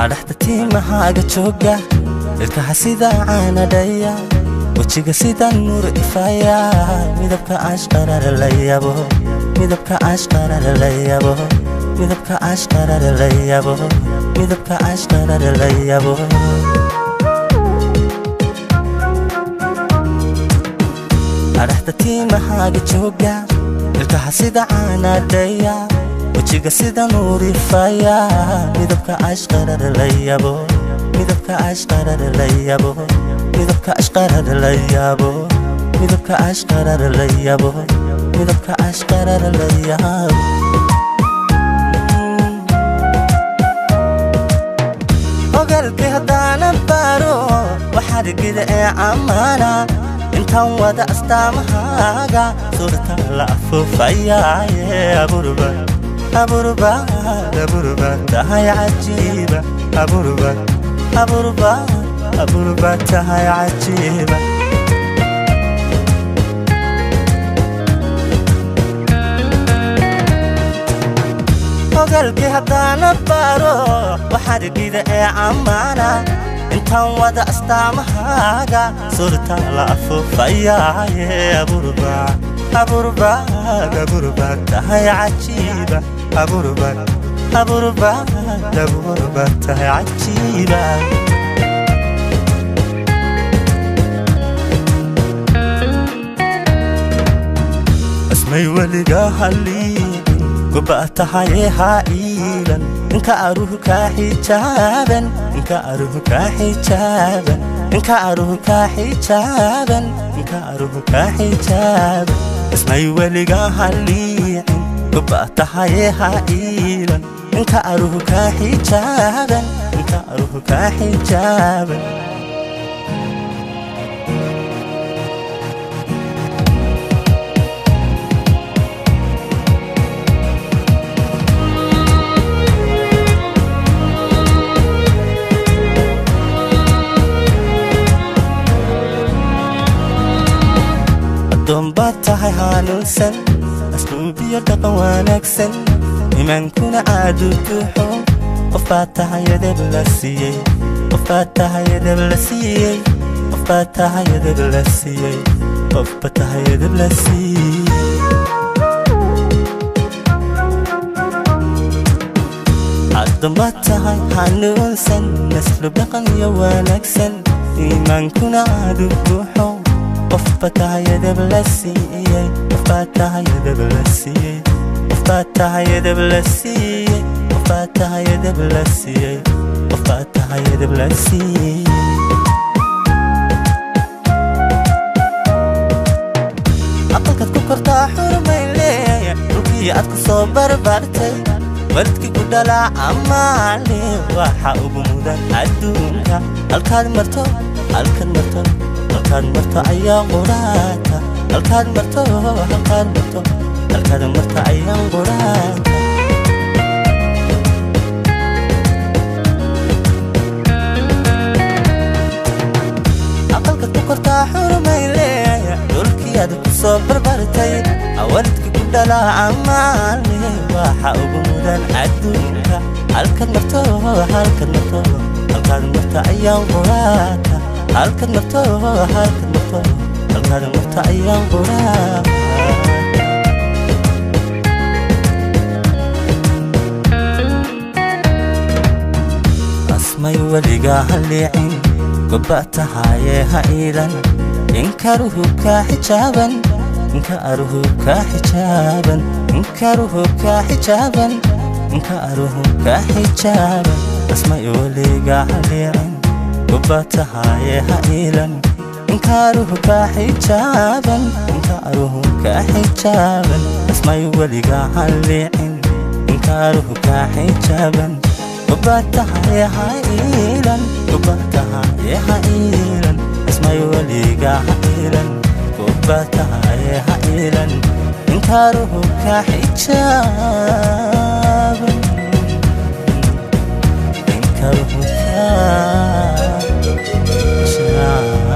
Adhaxda timahaaga jooga, ilkaha sida caanadhaya, wejiga sida nuur ifaya, midabka ashqarar la yabo, midabka ashqarar la yabo, midabka ashqarar la yabo, midabka ashqarar la yabo. Adhaxda timahaaga jooga, ilkaha sida caanadhaya, wejiga sida nuur ifaya, midabka ashqarar la yabo, midabka ashqarar la yabo, midabka ashqarar la yabo, midabka ashqarar la yabo, midabka ashqarar la yabo. Ogaalkay haddaana baaro waxaad gida ee amaana, intaan wada astaamahaaga suurta la afuufayaaye. Aburba aburba aburba tahay cajiiba, aburba aburba aburba tahay cajiiba. Ogaalkii haddaana baaro waxaad gida ee amaana, intaan wada astaamahaaga suurta la afuufayaaye. Aburba aburba aburba tahay cajiiba, aburba aburba aburba tahay cajiiba. Asmay weliga halliin goba tahaye ha iilan, inka aruhu kaa xijaaban, inka aruhu kaa xijaaban, inka aruhu kaa xijaaban, inka aruhu kaa xijaaban. Ismay weliga halliicin goba tahaye ha iilan, inka aruhu kaa xijaaban, inka aruhu kaa xijaaban. Addoon baad tahay hanuunsan, asluubiyo dhaqan wanaagsan, iimaankuna aadu buuxo. Qof baad tahay edeb la siiyey, qof baad tahay edeb la siiyey, qof baad tahay edeb la siiyey, qofba tahay edeb la siiyey. Addoon baad tahay hanuunsan, asluub dhaqan iyo wanaagsan, iimaankuna aadu buuxo. Qofba tahay edeb la siiyey, qofbaa tahay edeb la siiyey, qofbaa tahay edeb la siiyey, qofbaa tahay edeb la siiyey, qofbaa tahay edeb la siiyey. Aqalkaad ku kortaa xurmayle, dhulkii aad ku soo barbaartay, waalidkii ku dhalaa amaale waxa ugu mudan adduunka. Halkaad marto, halkaad marto, halkaad marto ayaa quraata, halkaad marto, halkaad marto, halkaad marto ayaan quraata. Aqalkaad ku kortaa xurmayle, dhulkii aad ku soo barbartay, waalidkii ku dhalaa amaale waxa ugu mudan adduunka. Halkaad marto, halkaad marto, halkaad marto ayaan quraata, halkaad marto, halkaad marto, halkaad marto ayaan quraata. Asmay weligaa halliicin goba tahaye ha iilan, inkaruhu kaa xijaaban, inka aruhu kaa xijaaban, inkaruhu kaa xijaaban, inka aruhu kaa xijaaban. Asmay weligaa halliicin goba tahaye ha iilan, inkaruhu kaa xijaaban, inka aruhu kaa xijaaban. Asmay weligaa halliicin inkaruhu kaa xijaaban, goba tahaye ha iilan, goba tahaye ha iilan. Asmay weligaa ha iilan goba tahaye ha iilan, inkaruhu kaa xijaaban, inkaruhu kaa xijaaban.